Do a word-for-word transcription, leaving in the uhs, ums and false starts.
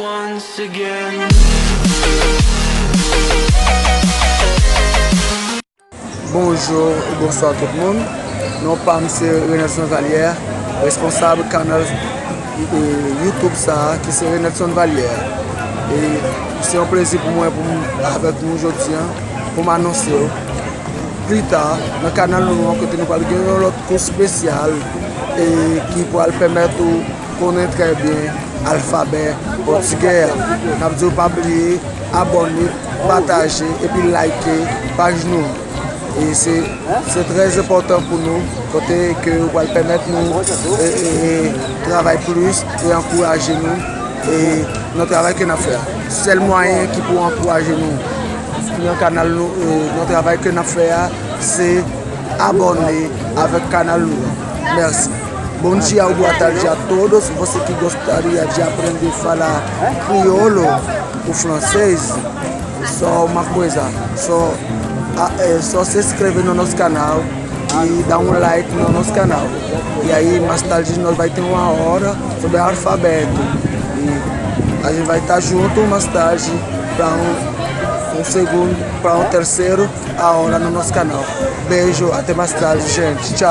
Once again. Bonjou e bonswa tout moun. Non pa m se Renelson Valière, responsab kanal e, YouTube sa a ki se Renelson Valière. E se yon plezi pou mwen pou m avèk nou jodi a pou m anonse w pli ta nan kanal nou an kote nou pral gen yon lòt kou espesyal e ki pral pèmèt ou konnen trè byen alfabè pòtigè a. N ap di w pa bliye abòne, pataje epi like paj nou an. E se se trè enpòtan pou nou kote ke w pral pèmèt nou e, e, e, travay plis e ankouraje nou e, nan travay ke n ap fè a. Sèl mwayen ki pou ankouraje nou nan kanal nou, e, nan travay ke n ap fè a, se abòne avèk kanal nou an. Mèsi. Bom dia ou boa tarde a todos. Você que gostaria de aprender a falar crioulo, o francês, só uma coisa, só, a- é só se inscrever no nosso canal e dar um like no nosso canal. E aí, mais tarde, nós vai ter uma aula sobre alfabeto. E a gente vai estar junto mais tarde para um, um segundo, para um terceiro aula no nosso canal. Beijo, até mais tarde, gente. Tchau.